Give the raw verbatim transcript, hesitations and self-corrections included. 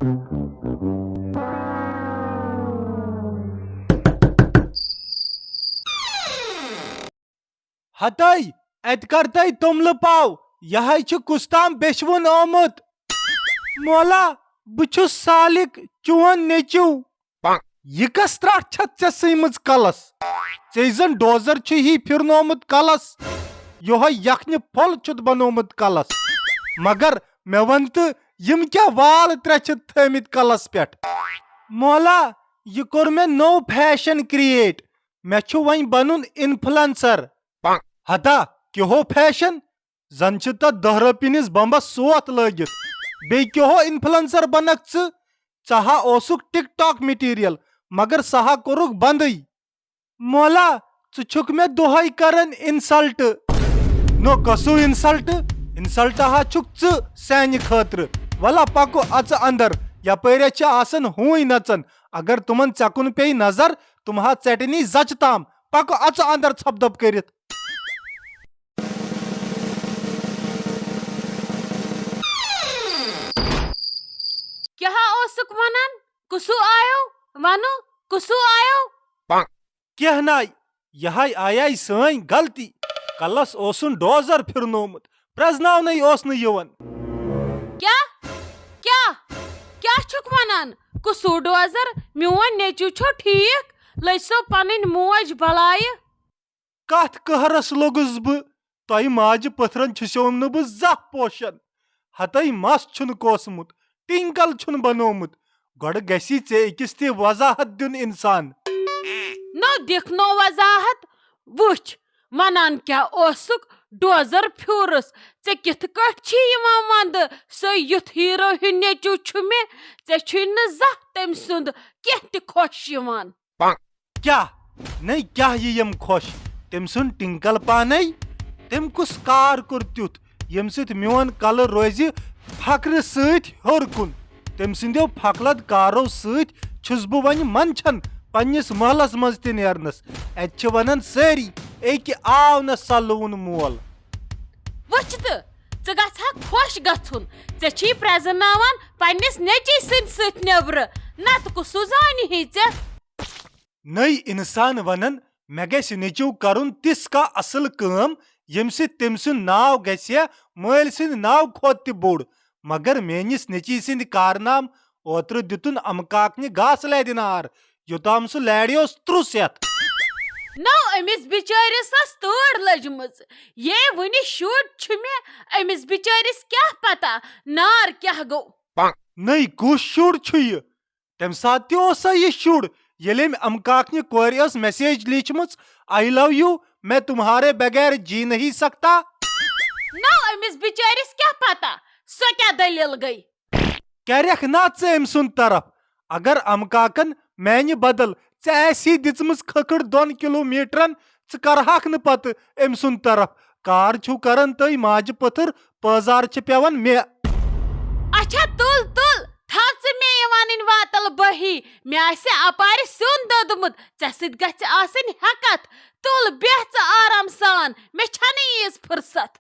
ہتٲے، اتہِ کر تۄہہِ توٚملہٕ پاو؟ یہِ ہے چھُ کُس تام بیچھوُن آمُت۔ مولا، بہٕ چھُس سالِک، چون نیٚچو۔ یہِ کس ترٛٹھ چھتھ ژےٚ سٕیمٕژ کلس؟ ژےٚ زن ڈوزر چھُ ہی پھرنومُت کلس۔ یۄہے یکھنہِ پھوٚل چھُتھ بنومُت کلس۔ مگر مےٚ ون تہٕ، یِم کیٛاہ وال ترٛےٚ چھِتھ تھٲمٕتۍ کلس پٮ۪ٹھ؟ مولا، یہِ کوٚر مےٚ نوٚو فیشن کریٹ۔ مےٚ چھُ وۄنۍ بنُن انفلنسر۔ ہتا، کیہو فیشن؟ زن چھِ تتھ دہ رۄپینِس بمبس سوتھ لٲگِتھ۔ بیٚیہِ کیہو انفلنسر بنکھ ژٕ؟ ژٕ ہا اوسُکھ ٹک ٹاک مٹیریل، مگر سُہ ہا کوٚرُکھ بندٕے۔ مولا، ژٕ چھُکھ مےٚ دۄہے کران انسلٹ۔ نو، کسو انسلٹ؟ انسلٹ ہا چھُکھ ژٕ سانہِ خٲطرٕ۔ ولا پکو اژٕ اندر، یپٲرۍ چھِ آسان ہوٗنۍ نژان۔ اگر تِمن ژےٚ کُن پیٚیہِ نظر، تِم ہا ژٹنی زچہِ تام۔ پکو اژٕ اندر ژھۄپہٕ دَپ کٔرِتھ۔ کیٛاہ اوسُکھ ونان؟ کُسُو آیو؟ ونو، کُسُو آیو؟ کینٛہہ ناے، یہے آیے سٲنۍ غلطی۔ کلس اوسُن ڈوزر پھرنومُت، پرزناونَے اوس نہٕ یِوان۔ کیٛاہ؟ کیٛاہ؟ کیٛاہ چھُکھ ونان؟ کُسُو ڈوزر؟ میون نیٚچو چھُ ٹھیٖک؟ لٔج سو پنٕنۍ موج بلایہِ۔ کتھ قہرس لوٚگُس بہٕ؟ تۄہہِ ماجہِ پٔتھرن چھُسیوم نہٕ بہٕ زانٛہہ پوشن۔ ہتٲے مس چھُنہٕ کوسمُت، ٹِنکل چھُنہٕ بنومُت۔ گۄڈٕ گژھی ژےٚ أکِس تہِ وضاحت دیُن انسان۔ نو دِکھ نو وضاحت۔ وٕچھ، ونان کیٛاہ اوسُکھ، ڈوزر پھیوٗرس۔ ژےٚ کِتھ کٲٹھۍ چھی یِوان وندٕ؟ سُے یُتھ ہیرو ہیوٗ نیٚچو چھُ مےٚ۔ ژےٚ چھُے نہٕ زانٛہہ تٔمۍ سُنٛد کینٛہہ تہِ خۄش یِوان۔ کیٛاہ؟ نَے کیٛاہ یِیَم خۄش؟ تٔمۍ سُنٛد ٹِنکل پانے؟ تٔمۍ کُس کار کوٚر تیُتھ، ییٚمہِ سۭتۍ میون کلہٕ روزِ پھکرٕ سۭتۍ ہیوٚر کُن؟ تٔمۍ سٕنٛدیو پھکلد کارو سۭتۍ چھُس بہٕ وۄنۍ منٛدچھان پننِس محلس منٛز تہِ نیرنس۔ اتہِ چھِ ونان سٲری، "أکۍ آو نہ سلوُن مول۔" وٕچھ تہٕ، ژٕ گژھکھ خۄش گژھُن۔ ژےٚ چھی پرزناوان پننِس نیٚچی سٕنٛدۍ سۭتۍ نیبرٕ، نتہٕ کُس زانہِ ہے ژےٚ؟ نٔے انسان ونان، مےٚ گژھِ نیٚچو کرُن تِژھ کانٛہہ اصل کٲم، ییٚمہِ سۭتۍ تٔمۍ سُنٛد ناو گژھِ ہا مٲلۍ سٕنٛدِ ناو کھۄتہٕ تہِ بوٚڑ۔ مگر میٲنِس نیٚچی سٕنٛدِ کارنام، اوترٕ دِتُن امہٕ کاکنہِ گاسہٕ لرِ نار، یوٚتام سُہ لرِ اوس ترُس ہٮ۪تھ۔ نو، أمِس بِچٲرِس ٲس تۭر لٔجمٕژ۔ یے وُنہِ شُر چھُ مےٚ، أمِس بِچٲرِس کیٛاہ پتہ نار کیٛاہ گوٚو۔ نٔے کُس شُر چھُ یہِ؟ تمہِ ساتہٕ تہِ اوسا یہِ شُر، ییٚلہِ أمۍ امہٕ کاکنہِ کورِ ٲس message لیٖچھمٕژ، "I love you، میں تمہارے بغیر جی نہیں سکتا"؟ نو، أمِس بِچٲرِس کیٛاہ پتہ سۄ کیٛاہ دٔلیٖل گٔے؟ کریکھ نا ژٕ أمۍ سُنٛد طرف؟ اگر امہٕ کاکن میانہِ بدل ژےٚ آسی دِژمٕژ کھکھٕر دۄن کلوٗمیٹرن، ژٕ کرہاکھ نہٕ پتہٕ أمۍ سُنٛد طرف۔ کار چھِو کران تُہۍ ماجہِ پٔتھٕر، پٲزار چھِ پٮ۪وان مےٚ۔ اچھا، تُل، تُل، تھاو ژٕ مےٚ یہِ ونٕنۍ واتل بٲہی۔ مےٚ آسہِ اپارِ سیُن دوٚدمُت، ژےٚ سۭتۍ گژھِ آسٕنۍ ہٮ۪کتھ۔ تُل، بیٚہہ ژٕ آرام سان، مےٚ چھنہٕ ییٖژ فرصت۔